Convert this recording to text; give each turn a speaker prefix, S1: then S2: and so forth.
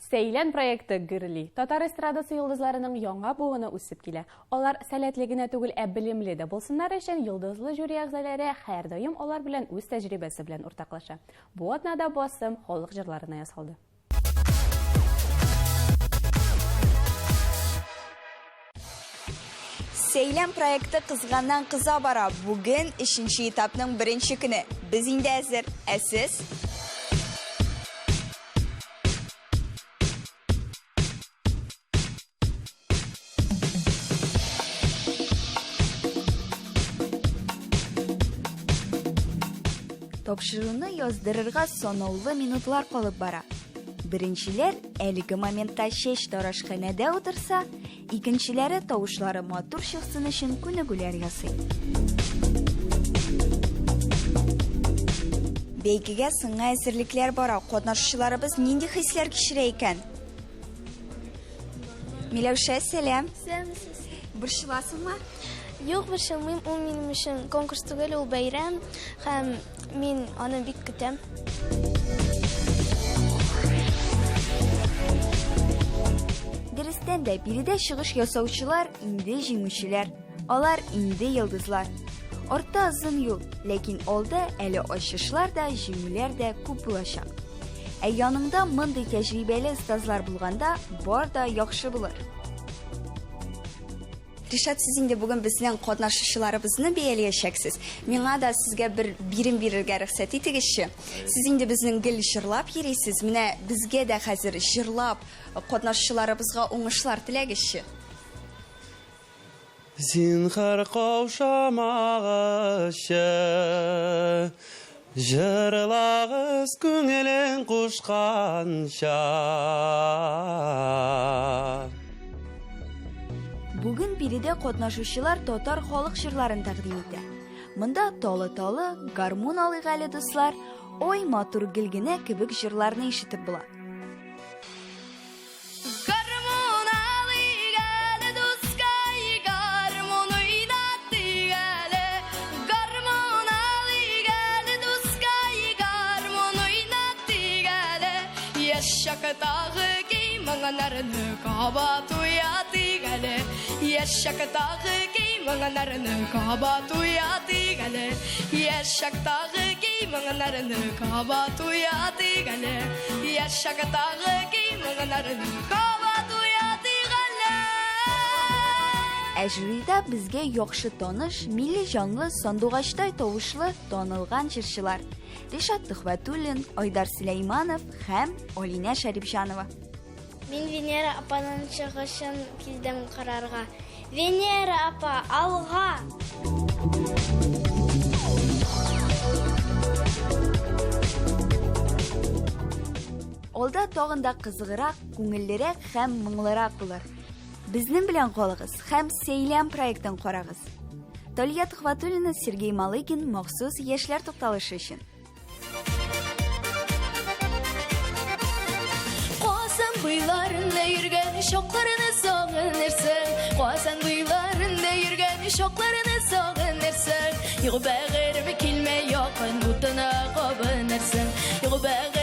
S1: Сәйлән проекты гөрли. Татар эстрадасы йолдызларының яңа буыны үсеп килә. Алар сәләтле генә түгел, ә белемле дә булсыннар өчен йолдызлы жюри әгъзалары һәрдаим алар белән үз тәҗрибәсе белән уртаклаша. Бу атнада басым халык җырларына ясалды.
S2: Сәйлән проекты кызганнан кыза бара. Бүген өченче этапның беренче көне. Без инде әзер. Ә сез? Тапшыруны яздырырга санаулы минутлар калып бара. Беренчеләр әлеге моментта чәч тарашханәдә утырса, Икенчеләре тавышлары матур чыксын өчен күнегүләр ясый. Бәйгегә сыңа әзерлекләр бара. Катнашучыларыбыз нинди хисләр кичерә икән? Миләүшә, сәлам.
S3: Сәламсез.
S2: Борчыласыңмы?
S3: Юк, борчылмыйм. Ул минем өчен конкурс түгел, ул бәйрәм һәм Мин аны бик көтәм.
S2: Дөрестән дә, биредә чыгыш ясаучылар инде җиңүчеләр. Алар инде йолдызлар. Артта озын юл, ләкин алда әле ачышлар да, җиңүләр дә күп булачак. Ә яныңда мондый тәҗрибәле остазлар булганда, бар да яхшы булыр. Ришат, сез инде бүген безнең катнашучыларыбызны бәялиячәксез. Миңа да сезгә бер бирем бирергә рөхсәт итегезче. Сез инде безнең гел җырлап йөрисез. Менә безгә дә хәзер җырлап катнашучыларыбызга уңышлар теләгезче.
S4: Зинһар каушамагызчы, җырлагыз күңелең кушканча.
S2: Бүген биредә катнашучылар татар халык җырларын тәкъдим итә. Монда Талы-талы, Гармун алыйк әле, дуслар, Ой, матур гел генә кебек җырларны ишетеп була.
S5: Гармун алыйк әле, дускай, гармун уйнатыйк әле. Гармун алыйк әле, дускай, гармун уйнатыйк әле. Яшь чактагы кей моңнарны кабат уятыйк әле. Яшь чактагы кей моңнарны кабат уятыйк әле. Яшь чактагы кей моңнарны кабат уятыйк әле. Яшь чактагы кей моңнарны кабат уятыйк әле.
S2: Ә жюрида безгә яхшы таныш, милли җанлы, сандугачтай тавышлы, танылган җырчылар. Ришат Төхвәтуллин, Айдар Сөләйманов һәм Алинә Шәрипҗанова.
S3: Мин Венера апаның чыгышын килдем карарга. Венера апа, алга!
S2: Алда тагын да кызыграк, күңеллерәк һәм моңлырак булыр. Безнең белән калыгыз һәм Сәйлән проектын карагыз. Талия Төхвәтуллина, Сергей Малыгин, махсус Яшьләр тукталышы өчен.
S5: Казан буйларында йөргән чакларны сагынырсың. Казан буйларында йөргән чакларны сагынырсың. Юк бәгырем килмә якын, утына кабынырсың. Юк бәгырем.